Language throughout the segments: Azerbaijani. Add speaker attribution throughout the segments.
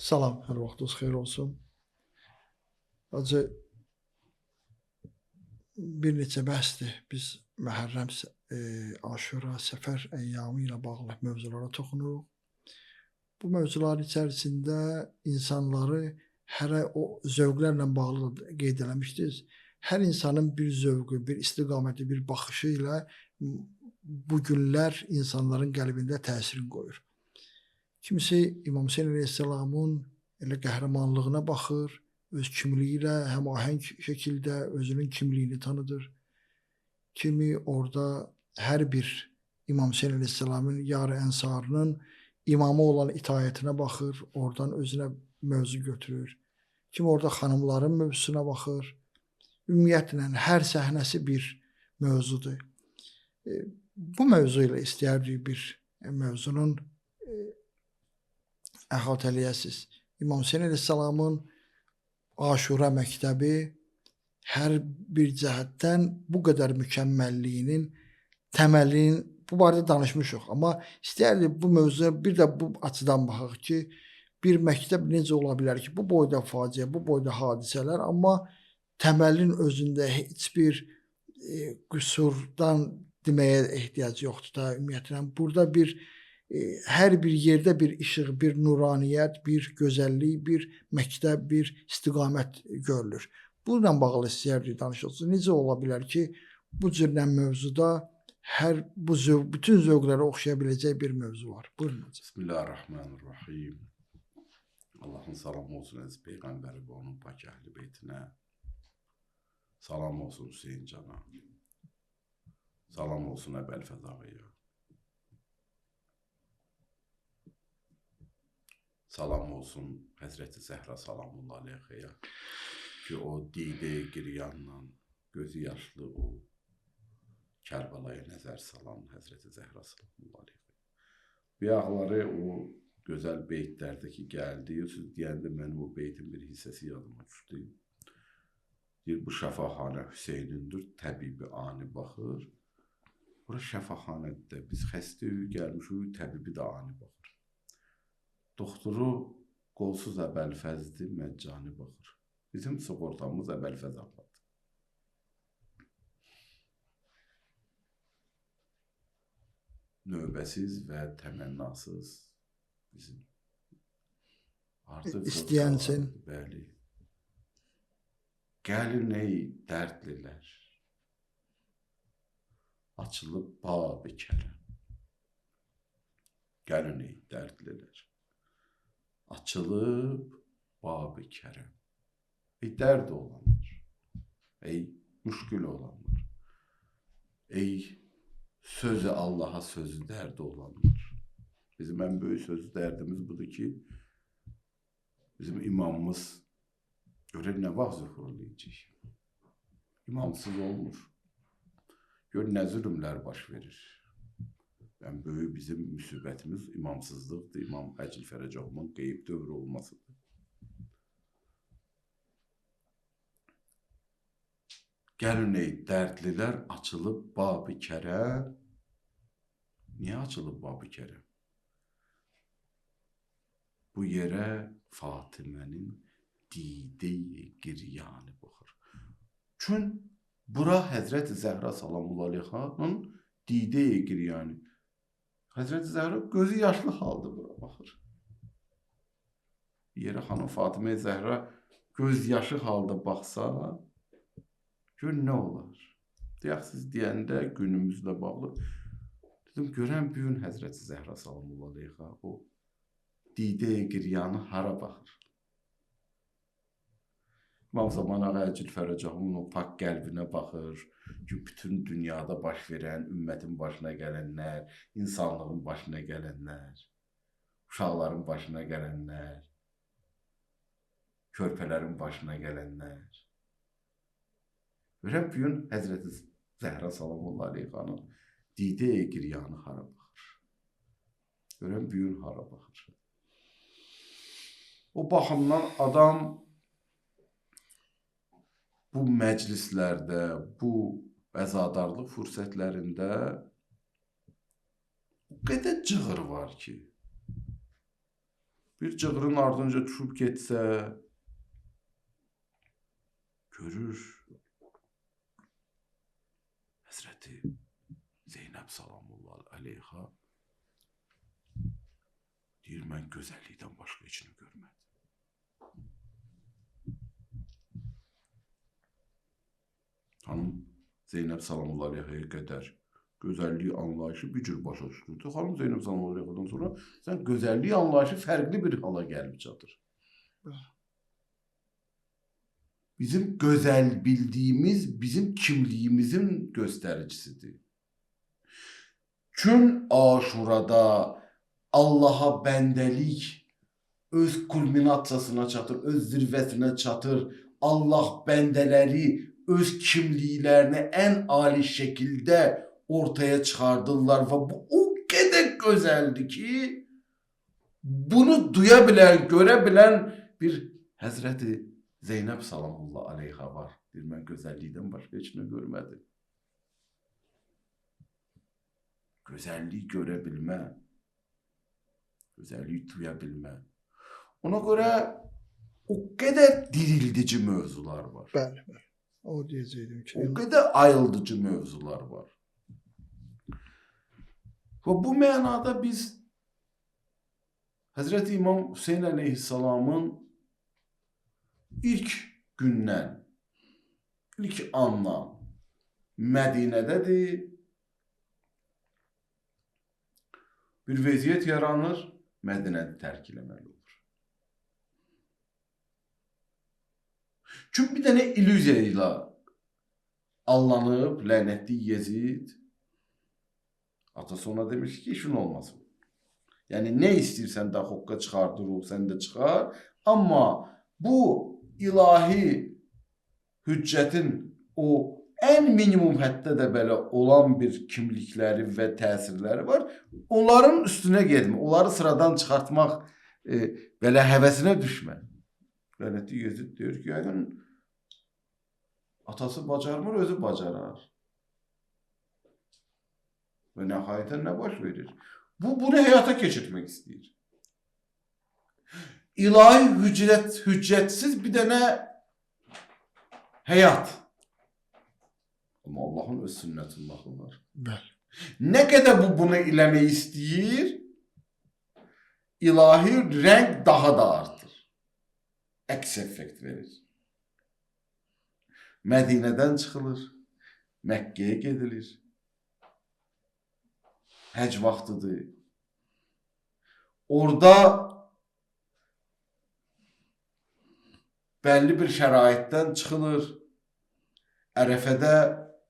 Speaker 1: Salam, hər vaxtınız xeyir olsun. Hacı, bir neçə bəhsdir. Biz Məhərrəm, Aşura, Səfər əyyamı ilə bağlı mövzulara toxunuruq. Bu mövzuların içərisində insanları hərə o zövqlərlə bağlı da qeyd eləmişdiniz. Hər insanın bir zövqü, bir istiqaməti, bir baxışı ilə bu günlər insanların qəlbində təsirini qoyur. Kimisi İmam Hüseyn əleyhissalamın elə qəhrəmanlığına baxır, öz kimliyi ilə həmahəng şəkildə özünün kimliyini tanıdır. Kimi orada hər bir İmam Hüseyn əleyhissalamın yar-ı ənsarının imamı olan itaətinə baxır, oradan özünə mövzu götürür. Kimi orada xanımların mövzusuna baxır. Ümumiyyətlə, hər səhnəsi bir mövzudur. Bu mövzu ilə istəyərdik bir mövzunun əhatə eləyəsiniz. İmam Hüseyn əleyhissalamın Aşura məktəbi hər bir cəhətdən bu qədər mükəmməlliyinin təməlinin bu barədə danışmışıq. Amma istəyərdik bu mövzuya bir də bu açıdan baxaq ki, bir məktəb necə ola bilər ki, bu boyda faciə, bu boyda hadisələr, amma təməlin özündə heç bir qüsurdan deməyə ehtiyac yoxdur da ümumiyyətlə. Burada bir hər bir yerdə bir işıq, bir nuraniyyət, bir gözəllik, bir məktəb, bir istiqamət görülür. Bununla bağlı istəyərdik danışılsın. Necə ola bilər ki, bu cürlə mövzuda hər bu zövq, bütün zövqlərə oxşaya biləcək bir mövzu var. Buyurun hocam.
Speaker 2: Bismillahirrahmanirrahim. Allahın salamı olsun əziz Peyğəmbəri və onun pak əhl-i beytinə. Salam olsun Hüseyn cana. Salam olsun Əbəlfəz ağaya. Salam olsun Həzrəti Zəhra salamullah aleyhəyə ki, o didə giryanla, gözü yaşlı o Kərbəlaya nəzər salan Həzrəti Zəhra salamullah aleyhəyə. Bu yağları o gözəl beytlərdə ki, gəldi, siz deyəndə mənim o beytin bir hissəsi yadıma düşdü. Deyir, bu şəfaxanə Hüseynindir, təbibi ani baxır. Bura şəfaxanədir də, biz xəstə gəlmişik, təbibi də ani baxır. Doktoru qolsuz Əbəlfəzdir, məccani baxır. Bizim sığortamız Əbəlfəz ağadır. Növbəsiz və təmənnasız bizim artıq
Speaker 1: İstəyənsin.
Speaker 2: Bəli. Gəlin ey dərdlilər, açılıb bab-ı kərəm. Gəlin ey dərdlilər, açılıb bab-ı kərəm. Ey dərd olanlar, ey müşkül olanlar, ey sözü Allaha sözü dərdi olanlar. Bizim ən böyük sözü dərdimiz budur ki, bizim imamımız görür nə vaxt zühur eləyəcək. İmamsız olmur. Gör nə zülmlər baş verir. Ən böyük bizim müsibətimiz imamsızlıqdır. İmam Əcil Fərəcəhumun qeyb dövrü olmasıdır. Gəlin ey dərdlilər, açılıb bab-ı kərəm. Niyə açılıb bab-ı kərəm? Bu yerə Fatimənin didə-i giryanı baxır. Çün bura Həzrəti Zəhra salamullah aleyhanın didə-i giryanı. Həzrəti Zəhra gözü yaşlı halda bura baxır. Yerə xanım Fatimə Zəhra göz yaşı halda baxsa, gör nə olar? Deyək, siz deyəndə günümüzlə bağlı, dedim, görən bu gün Həzrəti Zəhra salamullah aleyha o didə-i giryanı hara baxır? İmam Zaman ağa Əcil Fərəcəhumun o pak qəlbinə baxır ki, bütün dünyada baş verən, ümmətin başına gələnlər, insanlığın başına gələnlər, uşaqların başına gələnlər, körpələrin başına gələnlər. Görən bu gün Həzrəti Zəhra salamullah aleyhanın didə-i giryanı hara baxır? Görən bu gün hara baxır? O baxımdan adam bu məclislərdə, bu əzadarlıq fürsətlərində o qədər cığır var ki, Bir cığırın ardınca düşüb getsə, görür Həzrəti Zeynəb salamullah aleyha deyir, mən gözəllikdən başqa heç nə görmədim. Xanım Zeynəb salamullah aleyhaya qədər gözəllik anlayışı bir cür başa düşürdü. Xanım Zeynəb salamullah aleyhadan sonra sən gözəllik anlayışı fərqli bir hala gəlib çatır. Bizim gözəl bildiyimiz, bizim kimliyimizin göstəricisidir. Çün Aşurada Allaha bəndəlik öz kulminasiyasına çatır, öz zirvəsinə çatır. Allah bəndələri öz kimliklərini ən ali şəkildə ortaya çıxardırlar və bu o qədər gözəldir ki, bunu duya bilən, görə bilən bir Həzrəti Zeynəb salamullah aleyha var. Deyir, mən gözəllikdən başqa heç nə görmədim. Gözəllik görə bilmə, gözəllik duya bilmə. Ona görə o qədər dirildici mövzular var.
Speaker 1: Bəli, bəli. O deyəcəkdim ki,
Speaker 2: O qədər ayıldıcı mövzular var. Və bu mənada biz Həzrəti İmam Hüseyin əleyhissalamın ilk gündən, ilk andan Mədinədədir. Bir vəziyyət yaranır, Mədinəni tərk eləməli olur. Çünki bir dənə illüziya ilə allanıb, lənətli Yezid, atası ona demiş ki, işin olmasın. Yəni, nə istəyirsən də hoqqa çıxardırıq, sən də çıxar. Amma bu ilahi hüccətin o ən minimum həddə də belə olan bir kimlikləri və təsirləri var. Onların üstünə getmə, onları sıradan çıxartmaq belə həvəsinə düşmə. Lənətli Yezid deyir ki, yəqin atası bacarmır, özü bacarar. Və nəhayətən nə baş verir? Bu, bunu həyata keçirtmək istəyir. İlahi hüccətsiz bir dənə həyat. Amma Allahın öz sünnətullahı var.
Speaker 1: Bəli.
Speaker 2: Nə qədər bu bunu eləmək istəyir, ilahi rəng daha da artır. Əks effekt verir. Mədinədən çıxılır, Məkkəyə gedilir. Həc vaxtıdır. Orada bəlli bir şəraitdən çıxılır. Ərəfədə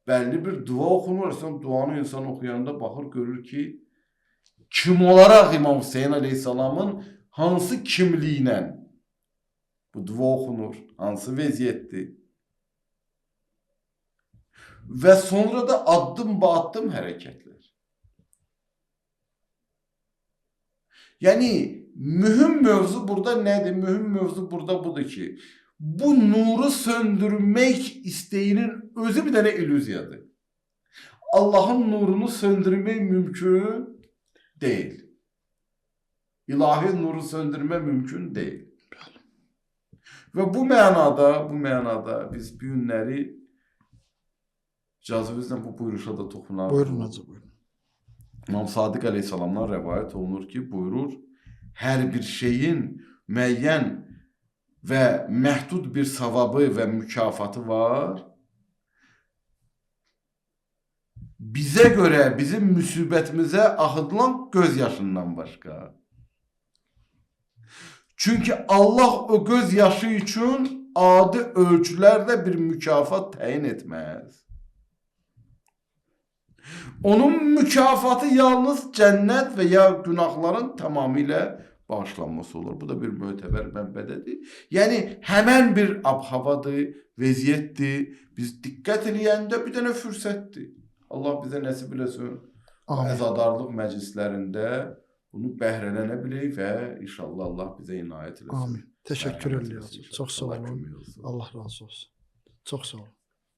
Speaker 2: bəlli bir dua oxunur. Sən duanı insan oxuyanda baxır, görür ki, kim olaraq İmam Hüseyin əleyhissalamın hansı kimliklə bu dua oxunur, hansı vəziyyətdir. Və sonra da addım ba addım hərəkətlər. Yəni, mühüm mövzu burada nədir? Mühüm mövzu burada budur ki, bu nuru söndürmək istəyinin özü bir dənə illüziyadır. Allahın nurunu söndürmək mümkün deyil. İlahi nuru söndürmə mümkün deyil. Və bu mənada biz bu günləri icazənizlə bu buyuruşa da toxunarıq.
Speaker 1: Buyurun hacı, buyurun.
Speaker 2: İmam Sadiq əleyhissalamdan rəvayət olunur ki, buyurur, hər bir şeyin müəyyən və məhdud bir savabı və mükafatı var. Bizə görə, bizim müsibətimizə axıdılan göz yaşından başqa. Çünki Allah o göz yaşı üçün adi ölçülərlə bir mükafat təyin etməz. Onun mükafatı yalnız cənnət və ya günahların tamamilə bağışlanması olur. Bu da bir mötəbər mənbədədir. Yəni, həmən bir ab-havadır, vəziyyətdir. Biz diqqət eləyəndə bir dənə fürsətdir. Allah bizə nəsib eləsin. Əzadarlıq məclislərində bunu bəhrələnə bilək və inşallah Allah bizə inayət eləsin.
Speaker 1: Amin. Təşəkkür edirik. Çox sağ olun. Allah razı olsun. Çox sağ olun.